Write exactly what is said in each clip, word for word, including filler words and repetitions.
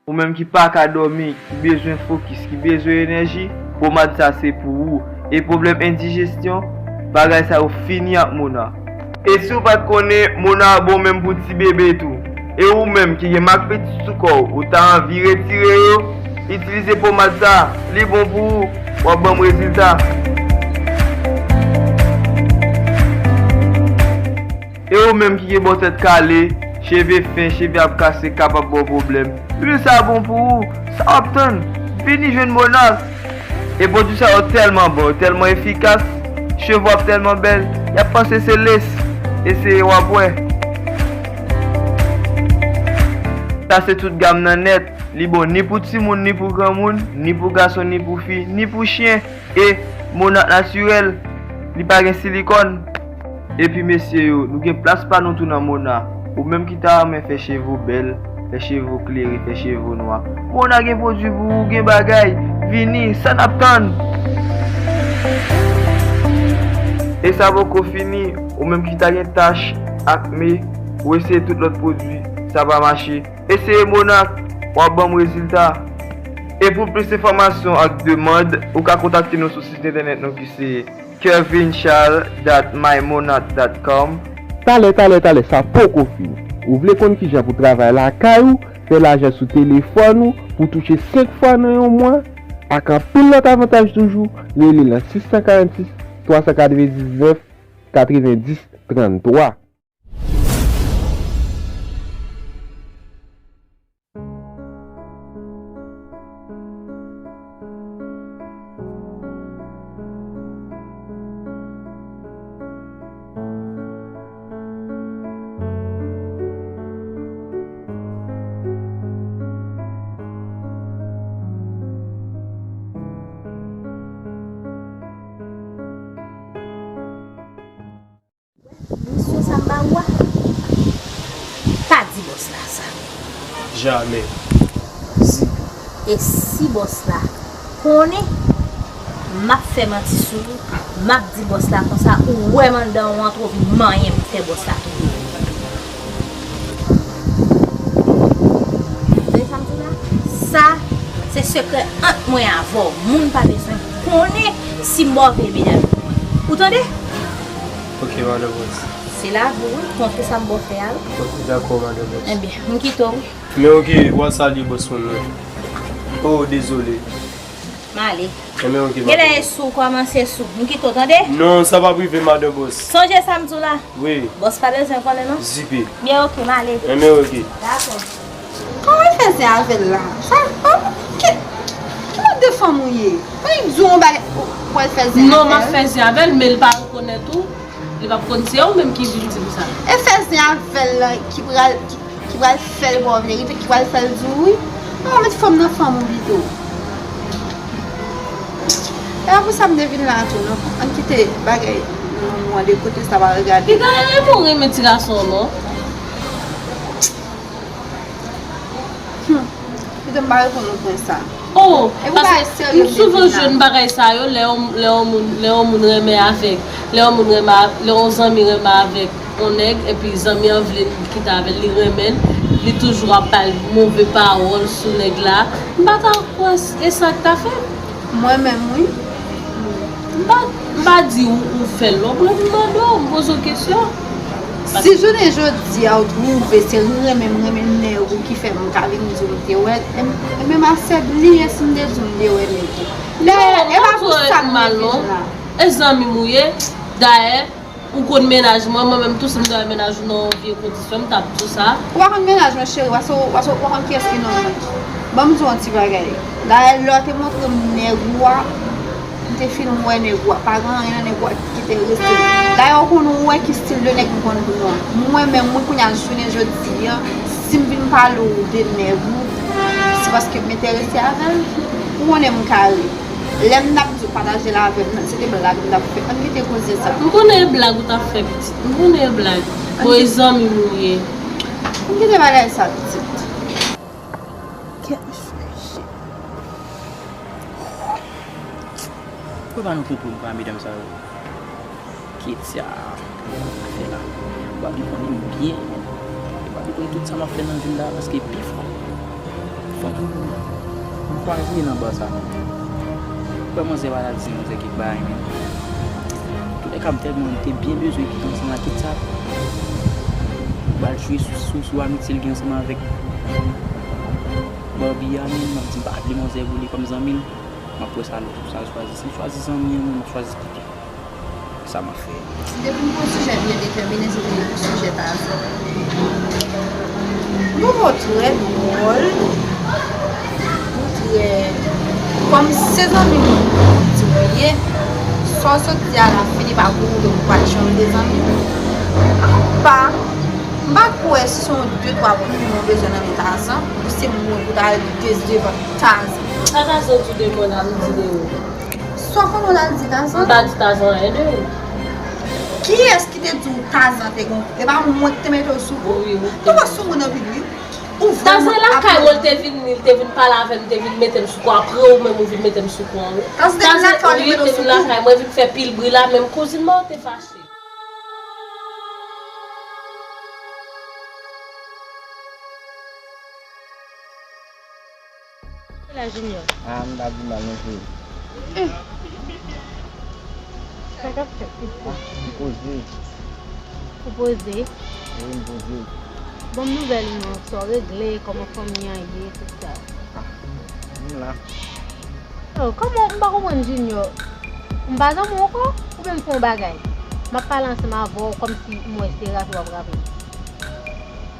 Ou menm ki pa ka dòmi, ki bezwen fokis, ki bezwen enèji, pomad sa se pou ou. E pwoblèm endijesyon, bagay sa yo fini ak Mona. E si w pa t konnen, Mona bon menm pou ti bebe tou. E ou menm ki gen mak piti sou kò w, ou ta anvi retire yo, itilize pomad sa, li bon pou ou, w ap ban m rezilta. E ou menm ki gen bò tèt kale, cheve fen, cheve ap kase, kapab ba w pwoblèm. Lwil sa bon pou ou, sa w ap tann? Vini jwenn Mona. E pwodui sa yo tèlman bon, yo tèlman efikas, cheve w ap tèlman bèl, y ap panse se lès. Eseye w ap wè. Sa se tout gam nan nèt. Li bon ni pou timoun, ni pou granmoun, ni pou gason, ni pou fi, ni pou chen. E Mona natirèl, li pa gen silikòn. Epi mesye yo, nou gen plas pa nou tou nan Mona. Ou menm ki ta renmen fè cheve w bèl, fè cheve w klere, fè cheve w nwa, Mona gen pwodui pou ou, gen bagay. Vini, sa n ap tann? E sa poko fini, ou menm ki ta gen tach, akne, ou eseye tout lòt pwodui, sa pa mache. Eseye Mona, w ap ban m rezilta. E pou plis enfòmasyon ak demann, ou ka kontakte nou sou sit entènèt nou ki se kevin charles dot my monat dot com. Talè, talè, talè, sa poko fini. Ou vle konn kijan pou travay lakay ou, fè lajan sou telefòn ou, pou touche senk fwa nan yon mwa, ak anpil lòt avantaj toujou, rele nan sis san karannsis, twa san katrevendiznèf, katrevendis, tranntwa. Misyon sa m ba ou a, pa di bòs la sa. Jamè. Zibi. E si bòs la konnen, m ap fè manti sou ou, m ap di bòs la konsa, ou wè m anndan ou antre, ou vin manyen m fè bòs la touye w. Tande sa m di w la? Sa, se sekrè ant mwen avè w. Moun pa bezwen konnen si m ba w veye medam. Ou tande? Ok, madan bòs. Se lavi w, wi. Montre sa m ba w fè a, wi. Ok, dakò, madan bòs. Ebyen, m kite w, wi. Men ok, w a salye bòs mwen, wi. Oh, dezole. M ale. Ebyen, ok, madan bòs. Genlè e sou w kòmanse sou. M kite w, tande? Non, sa p ap rive, madan bòs. Sonje sa m di w la. Wi. Bòs pa bezwen konnen, non? Zipe. Byen, ok, m ale. Ebyen, ok. Dakò. Kòman l fè zen avè l la? Sa, oh, ki, ki lòt de fanm ou ye? Mwen di w yon bagay, ou pral fè zen avè l? Non, m ap fè zen avè l, men l pa rekonèt ou. Li p ap konn se ou menm ki vin di m sa. E fè zen avè l lan ki pral, ki, ki pral fè l ba w verite, ki pral fè l di w wi. Non, met fanm nan fanm ou pito. E apre sa m te vin la tou, non. Ann kite bagay nou, nou an de kote, sa pa regade. Piga, e mwen renmen ti gason, non. Hmm. Pito m pa reponn ou pwen sa. Oh, paske m souvan jwenn bagay sa yo, lè yon, lè yon moun, lè yon moun renmen avèk, lè yon moun renmen a-, lè yon zanmi renmen avèk yon nèg, epi zanmi an vle l kite avè l, li renmen l, li toujou ap ba l move pawòl sou nèg la. M pa ta kwè s-, e sa k ta fèt. Mwen menm, wi. M pa, m pa di ou, ou fè l non, mwen m mande w, m poze w kesyon. Si jounen jodi a ou twouve se renmen m renmen nèg ou ki fè m ka vin di w m te wè l, e m, e menm a sèb li ye si m te di w m te wè nèg ou. Dayè, e pa pou sa m te vin la. E zanmi m ou ye, dayè, ou konn mennaj mwen, mwen menm tou si m ta wè mennaj ou nan yon vye kondisyon, m t ap di w sa. Ou pa konn mennaj mwen, cheri, paske ou, paske ou pa konn kiyès ki nonm mwen. Ban m di w yon ti bagay. Dayè, lè w te montre m nèg ou a, m te fin wè nèg ou a. Pa gen anyen nan nèg ou a ki te rete. Dayè, ou konn wè ki stil de nèg m konn pran. Mwen menm, mwen kounye a, jounen jodi a, si m vin pale w de nèg ou, se paske m enterese avè l. Ou konnen m kare. Lè m t ap di w pataje l avè m nan, se te blag m t ap fè. Ann kite koze sa. M konnen e blag ou t ap fè, pitit. M konnen e blag. Bon, e zanmi m ou ye. Ann kite bagay sa, pitit. Kèt mesye. Ou pa nan konprann pa medam sa yo. Ketya, afè la. Barbie konnen m byen. E Barbie konn tout sa m ap fè nan vil la, paske pi fò. Fò M pa vle nan ba sa non. Ou kwè manzè pa t al di manzè kèk bagay menm? Antoulèka, m tèlman, m te byen bezwen kite ansanm ak kit sa. M pral jwe sou, sou, sou amitye l gen ansanm avèk Barbie a menm. M ap di m pa vle manzè pou li kòm zanmi l. M ap wè sa l, sa l chwazi. Si l chwazi zanmi an menm, m ap chwazi kite. Sa m ap fè. Depi m pran sijè byen detèmine, se te sijè Tazan. Yon mo trè dwòl, yon trè, kòm se zanmi m di w ye, sa w sot di a la fini pa goumen pou pa chanm de zanmi m. Apa, m pa kwè si se yon de twa goud mwen bezwen nan men Tazan, pou se mwen pou ta al dezevant Tazan. Sa Tazan di de mwen la, m di de ou. Sa w konnen w t al di Tazan? M pa di Tazan anyen de ou. Kiyès ki te di w Tazan te gon? E pa mwen ki te mete w sou kou? Wi, wi. Ou pa sou moun anpil, wi. Ou vrèman Tazan lakay mwen, l te vin, li te vin pale avè m, li te vin mete m sou kou. Apre ou menm ou vin mete m sou kou an, wi. Tazan te vin lakay w, li mete w sou kou? Wi, li te vin lakay mwen, vin fè pil bri la, menm kouzin mwen te fache. La Junior. Ah, m ta di mal non frè. Sa k ap fèt pitit? Ah, m poze. Ou poze? Wi, m poze. Ban m nouvèl ou non, sa w regle, kòman fanmi an ye, tout sa. Ah, m la. Oh, kòman, m pa konprann Junior. M pa zanmi w ankò? Oubyen m fè yon bagay? M ap pale ansanm avè w kòmsi m wè se raple w ap raple m.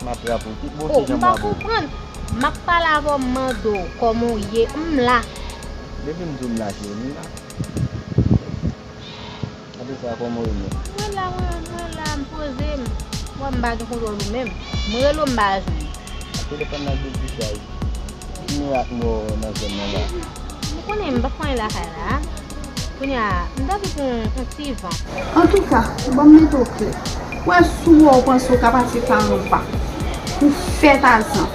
M ap raple w tout bon. Oh, se jan m pa konprann. M ap pale avè w, m mande w kòman w ye, m la. Depi m di w m la, cheri, m la. Apre sa, kòman w ye menm? Mwen la, mwen, mwen la, m poze m. Mwen, m pa gen kontwòl ou menm. M rele w, m pa jwenn. Telefòn nan depi chay. Vini ak mwen nan zòn nan la. Ou konnen m pa fè anyen lakay la. Kounye a, m t anvi pran yon ti van. Antouka, ban m mete w klè. Ou wè si w wè w panse w ka pase pa anba pou fè Tazan.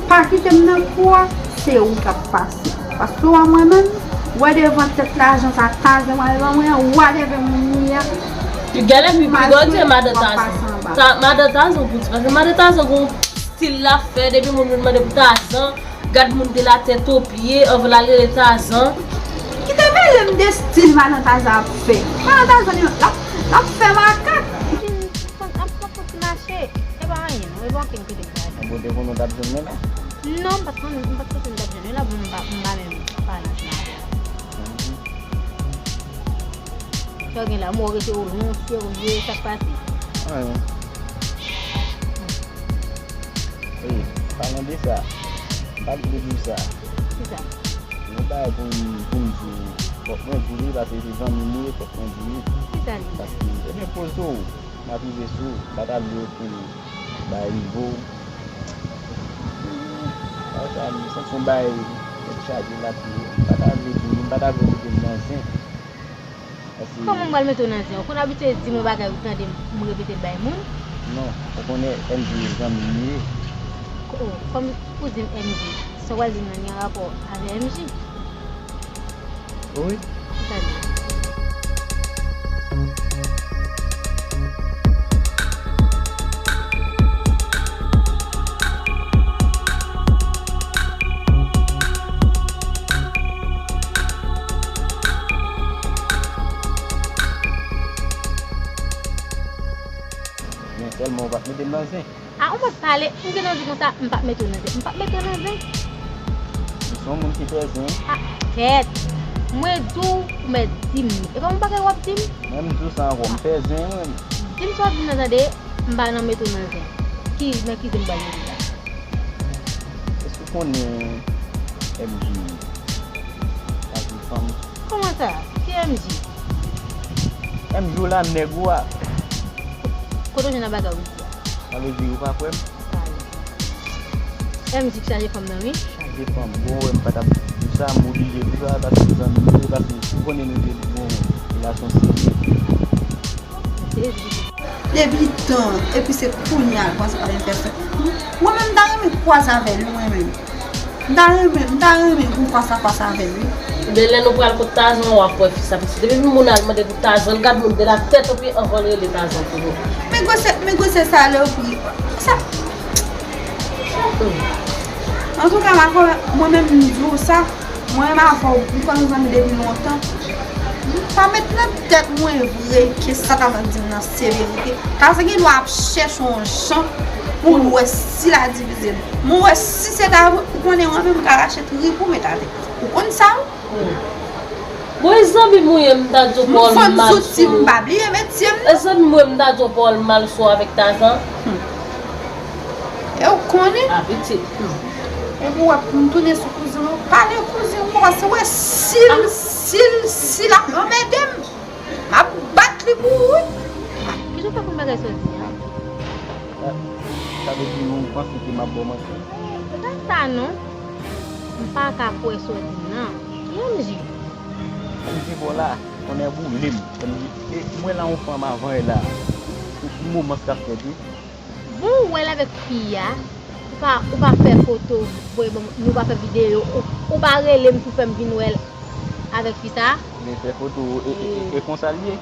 Pa kite m nan kou a, se ou k ap pase. Paske w wè mwen menm, wè devan tèt lajan sa Tazan pral ban mwen an, whatever moun li ye a. Gade pi pi gòdye madan Tazan. Madan Tazan pou di, paske madan Tazan gon stil l ap fè, depi moun vin mande pou Tazan, gad moun de la tèt o pye, anvan l al rele Tazan. Kite mele m de stil madan Tazan ap fè. Madan Tazan li, l ap, l ap fè makak. M ap fè ti mache. E pa anyen non, e pa anyen kote m prale. Bon, te konnen w t ap jwenn mwen la? Non, m pa t konnen, m pa t konnen m t ap jwenn mwen la, bon, m pa, m pa menm pale ansanm avè w. Sa w gen la, mwen rete w lwen, serye, sa k pase? Anyen. Wi, palan de sa, m pa t vle di w sa. Kisa? Yon bagay pou m, pou m di w, fòk mwen di w li, paske se zanmi m ye, fòk mwen di w li. Kisa li? Paske, ebyen, poze w, m ap rive sou ou, m pa ta vle w fin bay nivo w. Bagay sa, m santi yon bagay tèt chaje la tou. M pa ta vle di w li, m pa ta vle w kite m nan zen. Kòman m pral mete w nan zen? Ou konn abitye di m yon bagay ou tande m repete l bay moun? Non, ou konnen M J zanmi m ye. Ko-, kòm ou di m M J, sa w pral di m nan gen rapò avè M J? Wi. Kisa l ye? Men sèlman ou pa t mete m nan zen. A, ou mèt pale, m gentan di konsa, m p ap mete w nan zen. M p ap mete w nan zen. M se yon moun ki pè zen. A, kèt. Mwen di w, ou mèt di m li. E pa yon bagay w ap di m? Mwen m di w sa ankò, m pè zen, mwen. Di m sa w ap di m nan, tande, m pa nan mete w nan zen. Ki, nan ki zen m pral mete w la? Èske w konnen M J pa gen fanm? Kòman sa? Ki M J? M J w la, nèg ou a. Kote w jwenn nan bagay ou di a? Sa vle di ou pa kwè m? Pale. M J k chaje fanm nan, wi. Chaje fanm. Bon, wè, m pa t ap di sa, m oblije di sa, paske zanmi m ye, paske ou konnen nou te bon relasyon serye. Sezi. Depi tan, epi se kounye a l panse pa gen pèsòn. Mwen menm, m ta renmen kwaze avè l, mwen menm. M ta renmen, m ta renmen gon fas a fas avè l, wi. Ebyen, lè nou pral kot Tazan, w ap wè fi sa pitit. Depi moun al mande pou Tazan, l gad moun de la tèt o pye anvan l rele Tazan pou nou. Men gwosè, men gwosè sa lè w pri. Sa. Hmm. Antouka, Marco, mwen menm m di w sa, mwen menm avè w, m konn zanmi depi lontan. M pa met nan tèt mwen vre ke sa Tazan di m nan se verite. Tazan gen dwa ap chèche yon jan pou l wè si l a divize l. Mwen wè si se ta vre, ou konnen mwen menm m ka rache trip ou met atè. Ou konn sa, wi? Bon, e zanmi m ou ye, m ta di w pawòl mal sou. M vann zouti m, m pa bliye metye m. E zanmi m ou ye, m ta di w pawòl mal sou avèk Tazan. E w konnen. A pitit. Epi w ap tounen sou kouzin ou. Pale kouzin ou, paske wè si l, si l, si l ap anmède m, m ap bat li pou ou, wi. Kijan w fè konn bagay sa w di a? Sa vle di ou panse ke m ap ba w manti? Se pa sa non. M pa ka kwè sa w di nan. Ki M J? M di vola, tonnè boule m. M di, e, mwen la yon fanm avan e la. Yon moman sa k ap fèt wi. Bon, ou wè l avèk fi a, ou pa, ou pa fè foto, voye ban mwen, nou pa fè videyo, ou, ou pa rele m pou fè m vin wè l avèk fi sa? Men fè foto, e, e, e, e konsa l ye?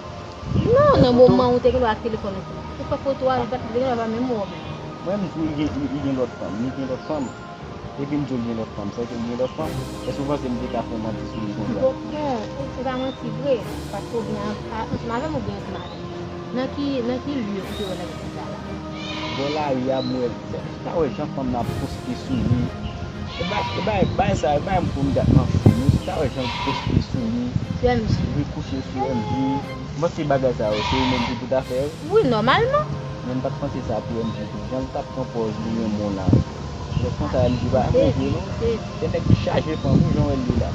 Non, nan moman ou te gen dwa ak telefòn ou, ou fè foto a, li pa t, li te gen dwa pa menm wè w menm. Mwen, m di w, li gen, li, li gen lòt fanm, li gen lòt fanm. Epi m di w l gen lòt fanm, sa ke l gen lòt fanm, èske w panse m te ka fè manti sou li konsa? Bon, bon, se pa manti vre, paske w gen a, a, ansanm avè m oubyen ansanm avè l? Nan ki, nan ki lye ou te wè l avèk fi sa la? Bò lari a, m wè, ou ta wè jan fanm nan ap poste sou li. E bay, e bay, bay sa, e bay m pou m dat nan fou, men ou ta wè jan l poste sou li. Sou M J. Li kouche sou M J. M panse bagay sa yo, se ou menm ki pou ta fè yo. Wi, nòmalman. Men m pa t panse sa pou M J tou. Jan l t ap pran pòz li renmen w la. Lè konsa M J pa renmen non. Se nèg ki chaje fanm wi jan w wè l ye la.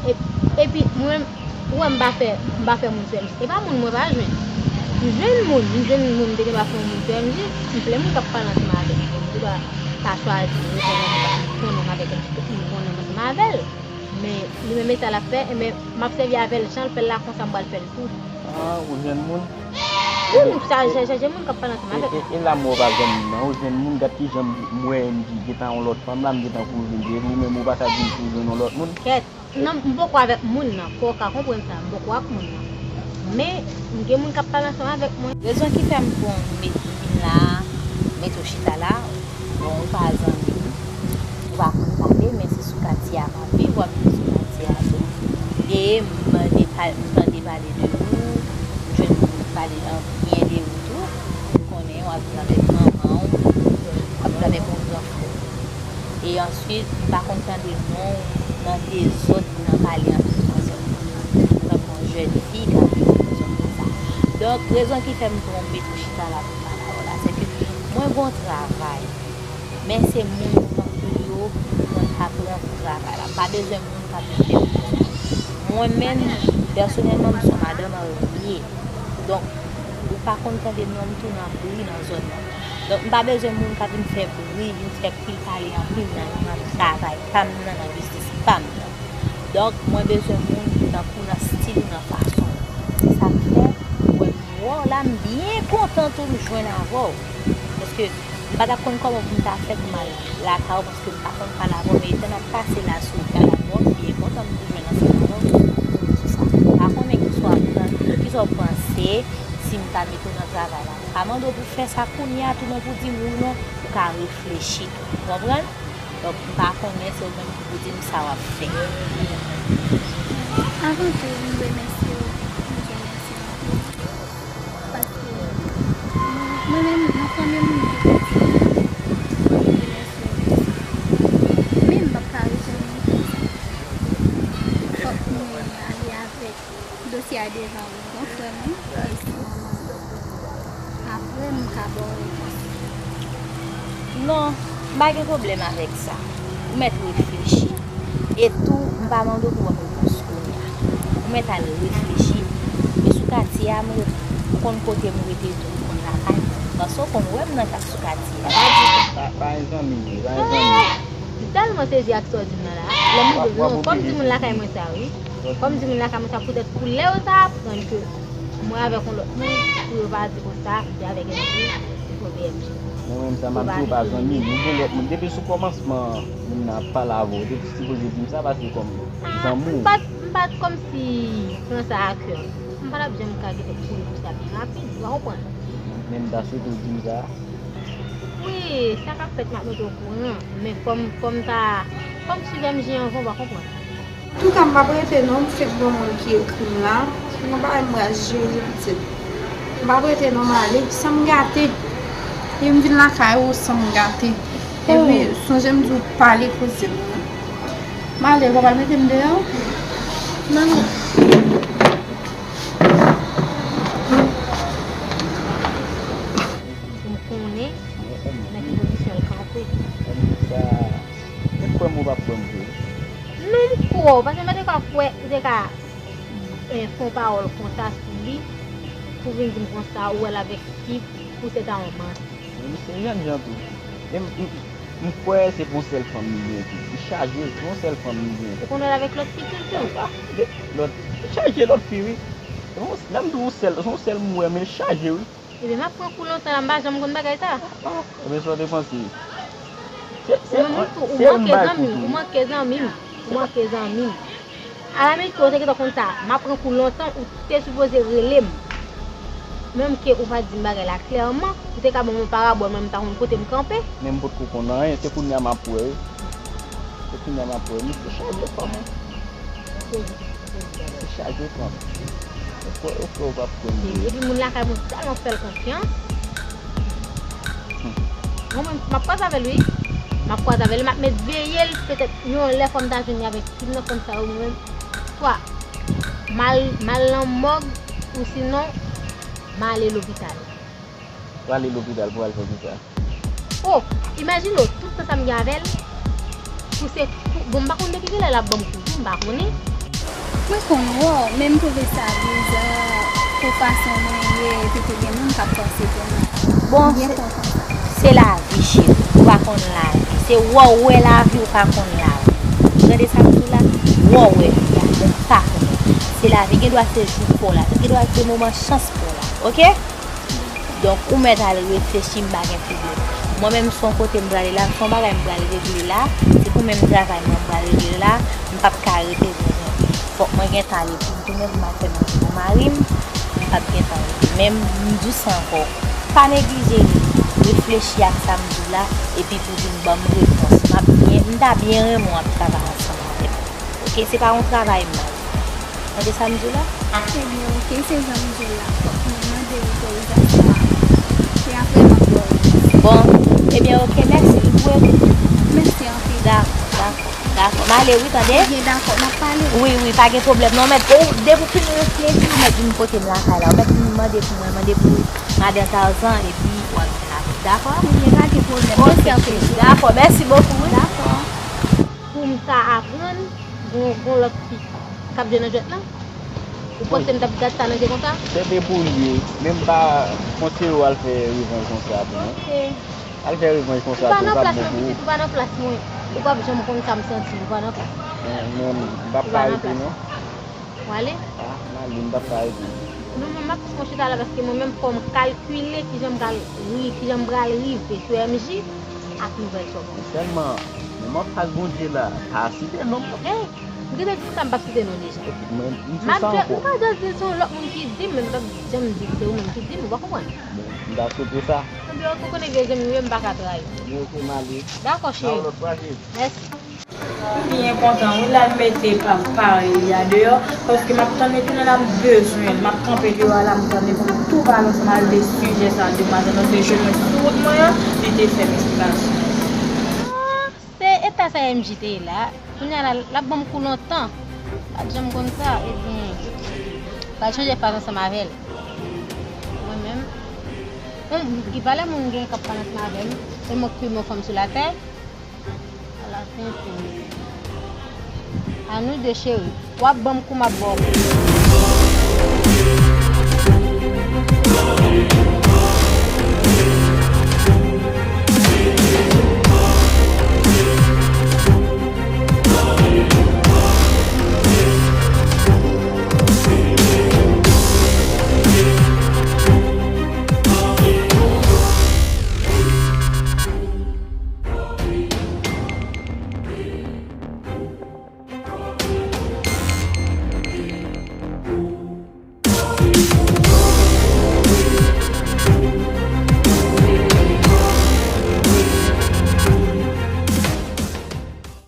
E, epi mwen, ou wè m pa fè, m pa fè moun sou M J. E pa moun mwen pa jwenn. M jwenn moun, m jwenn moun, m te gen dwa fè yon moun sou M J. M plen moun k ap pale ansanm avè m. M te dwa pa chwazi reponn yon moun, konnen m avèk M J, tout moun konnen m ansanm avè l. Men li menm e sa l ap fè, enben m ap sèvi avè l, jan l fè l la konsa m pral fè l tou. Ah, ou jwenn moun? Wi, m chaje, chaje moun k ap pale ansanm avèk mwen. E, e la m wè w pa jwenn moun nan, ou jwenn moun, gad kijan m wè M J gentan yon lòt fanm la, m gentan kouri vin dèyè ou, menm ou pa ka di m si w jwenn yon lòt moun. Kèt, non, m poko avèk moun nan, fò w ka konprann sa, m poko ak moun nan. Men, m gen moun k ap pale ansanm avèk mwen. Rezon ki fè m tonbe vin la, mete w chita la, bon, ou pa zanmi m, ou pa konn pale, men se sou katye a m ap viv, w ap viv sou katye a tou. E m tande pa-, m tande pale de ou, m jwenn moun pale an byen de ou tou. M konnen w ap viv avèk manman w, w ap viv avèk yon gran frè w. E answit, m pa konn tande non w nan dezòd, nan pale anpil dezòd. Tankou yon jèn fi k ap viv yon dezòd konsa. Donk, rezon ki fè m tonbe tou chita la pou m pale avè w la, se ke mwen gen yon travay. Men se moun tankou yo pou mwen aprann pou travay la. M pa bezwen moun k ap vin fè m. Mwen menm, pèsonèlman, m se yon madanm marye. Donk, ou pa konn tande non m tou nan bri nan zòn nan. Donk, m pa bezwen moun k ap vin fè bri, vin fè pil pale anpil nan, nan travay pa m nan, nan biznis pa m nan. Donk, mwen bezwen moun tankou nan stil ou, nan fason w. Se sa k fè, ou wè m wè w la, m byen kontan tou m jwenn avè w. Paske m pa t ap konn kòman pou m ta fè pou m al lakay ou, paske m pa konn pale avè w, men etan n ap pase la sou Galadwòk, m byen kontan m te jwenn ansanm avè w sou sa. M pa konnen kisa w ap tan-, kisa w panse si m ta mete w nan travay la. M pa mande w pou w fè sa kounye a tou non, pou w di m wi non, ou ka reflechi tou. Ou konprann? Donk, m pa konnen, se ou menm ki pou di m sa w ap fè. Avan tou, m remèsye w. M remèsye w anpil. Paske mwen menm, nan fanmi m, m pi piti. Mwen remèsye w. Men m p ap ka rete yon moun konsa. Fòk mwen ale avèk dosye a devan yon gran frè m, wi, e si manman m. Apre, m ka ba w repons. Non, m pa gen pwoblèm avèk sa. Ou mèt reflechi. E tou, m pa mande w pou w ban m repons kounye a. Ou mèt al reflechi. E sou katye a, m rete. Ou konn kote m rete tou, ou konn lakay mwen. Paske w konn wè m nan kay sou katye a. Pa di sa. Pa, pa yon zanmi m, pa yon zanmi m. M tèlman sezi ak sa w di m nan la. Lè m rive, non, fò m di moun lakay mwen sa, wi. Fò m di moun lakay mwen sa, poutèt pou lè yo ta aprann ke mwen avèk yon lòt moun, pou yo pa di konsa, se avèk M J, se pwoblèm. Mwen menm sa, m ap di w pa zanmi m. Ou gen lòt moun. Depi sou kòmansman, moun nan ap pale avè w, ou te sipoze di m sa, paske kòm zanmi w. M pa t, m pa t kòmsi pran sa a kè. M pa t ap janm ka gentan kouri pou sa byen rapid, ou pa konprann? Men m ta swete w di m sa. Wi, sa k ap fèt, m ap mete w okouran. Men fò m, fò m ta, fò m swiv M J anvan, w pa konprann. Antouka, m p ap rete non, m fèk gen yon moun ki ekri m la. Se yon bagay m pral jere pitit. M p ap rete non, m ale. San m gate. E m vin lakay ou san m gate. Epi, sonje m di w pale koze m nan. M ale, w pa pral mete m deyò? Non, non. M konnen nan ki pozisyon l kanpe. Sa, ou kwè m ou p ap kwè m vre? Non, m kwè w, paske m pa te ka kwè ou te ka, eh, fè yon pawòl konsa sou li, pou vin di m konsa, ou wè l avèk ki, pou se ta yon manti. Men misye jènjan tou. E m, m, m kwè se pou yon sèl fanm li gen tou. Li chaje, se pou yon sèl fanm li gen. Ou konn wè l avèk lòt fi tou, tou? Lòt, li chaje lòt fi, wi. Se yon, lè m di yon sèl, se yon sèl m wè, men l chaje, wi. Ebyen, m ap pran kou lontan la, m pa janm konn bagay sa. Ebyen, sa w te panse? Se, se, mwen, mwen, ou se yon manke bagay zanmi m, pou ou manke zanmi m, ou manke zanmi m. Alaminit, ou te gentan konn sa, m ap pran kou lontan, ou te sipoze rele m. Menm ke ou pa di m bagay la klèman, ou te ka ban m yon parabòl, mwen m ta konn kote m kanpe. Men m potko konn anyen, se kounye a m ap wè, wi. Se kounye a m ap wè, misye chaje fanm, wi. Misye chaje fanm. Ou kwè, ou kwè ou p ap kwè m vre. Epi moun lakay mwen tèlman fè l konfyans. Mwen menm, m ap kwaze avè l, wi. M ap kwaze avè l, m ap met veye l, petèt yon lè fò m ta jwenn li avèk youn nan fanm sa yo, mwen menm. Swa m al, m al nan mòg, ou sinon, m ale lopital. Ou ale lopital pou al fè kisa? Oh, imajine w, tout tan sa m gen avè l, pou se, pou, bon, m pa konn depi kilè l ap ban m kou tou, m pa konnen. Mwen konn wè w, men m twouve sa bizar pou fason mwen ye, epi tou gen moun k ap panse pou mwen. Bon, m byen kontan. Se lavi, cheri. Ou pa konn lavi. Se wè w wè lavi, ou pa konn lavi. Ou tande sa m di w la? Wè w wè vi a, men w pa konnen. Se lavi, gen dwa se jou pa w la, gen dwa se moman chans pa w la. Oke? Donk, ou mèt al reflechi, m pa gen pwoblèm. Mwen menm, se yon kote m prale la, se yon bagay m pral regle la, se pou menm travay mwen m pral regle la, m p ap ka rete vre non. Fòk mwen gentan ale pou m tounen pou m al fè manje pou mari m, m p ap gentan rete. Men m, m di w sa ankò, pa neglije reflechi ak sa m di w la, epi pou vin ban m repons. M ap byen, m ta byen renmen w ap travay ansanm avè m. Oke, se pa yon travay mal. Tande sa m di w la? Ebyen, oke, se jan m di w la. Fòk mwen mande otorizasyon a. Se apre m ap ba w repons. Bon, ebyen, oke, mèsi. M pou ekoute. Mèsi anpil. Dakò, dakò, dakò. M ale, wi, tande? Ebyen, dakò, n ap pale. Wi, wi, pa gen pwoblèm. Non, mèt, ou, depi w fin reflechi, ou mèt vin kote m lakay la. Ou mèt vin mande pou mwen, mande pou madan Tarzan, epi w ap vin avè m. Dakò? Ebyen, pa gen pwoblèm. Oke, cheri. Dakò, mèsi bokou, wi. Dakò. Pou m ta aprann, gon, gon lòt fi k ap jwe nan jwèt lan? Ou panse m t ap gad sa nan je konsa? Se te pou l ye, men m pa konsidere w al fè revanj konsa tou non. Oke. Al fè revanj konsa tou, ou p ap bon pou ou. Ou pa nan plas mwen, pitit, ou pa nan plas mwen. Ou p ap janm konn sa m santi, ou pa nan plas mwen. Men, men, m p ap ka rete non. Ou ale? Ah, m ale, m p ap ka rete. Non, mwen, m ap kite w chita la, paske mwen menm, fò m kalkile kijan m pral ri-, kijan m pral rive sou M J ak nouvèl sa w ban mwen. Sèlman, men m ap fas Bondye la, pa site non m non. Hey, m gentan di w sa, m p ap site non deja. Ok, mwen, m di w sa ankò. M pa just di l, se yon lòt moun ki di m, men m p ap janm di l se ou menm ki di m, ou pa konprann? Bon, m ta swete sa. Ebyen, ok, ou konnen vye zanmi m ye, m pa ka trayi. Ebyen, ok, m ale. Dakò, cheri. Ba w lòt fwa, cheri. Mèsi. M byen kontan wi, la m mete pa, parèy li a deyò, paske m ap tann li tounen la, m bezwen l. M ap kanpe deyò a la, m tann li pou m tou pale ansanm al de sijè sa a demen maten, paske jèn mwen sou wout mwen an, li te fè m esplikasyon. Ah, se eta sa M J te ye la. Kounye a la, l ap ban m kou lontan. Pa t janm konn sa, ebyen, pral chanje faz ansanm avè l. Mwen menm, yon, ki valè moun gen k ap pale ansanm avè m? Se mwen k pi bon fanm sou latè? Ala tenten. A nou de, cheri. W ap ban m kou, m ap ba w kou.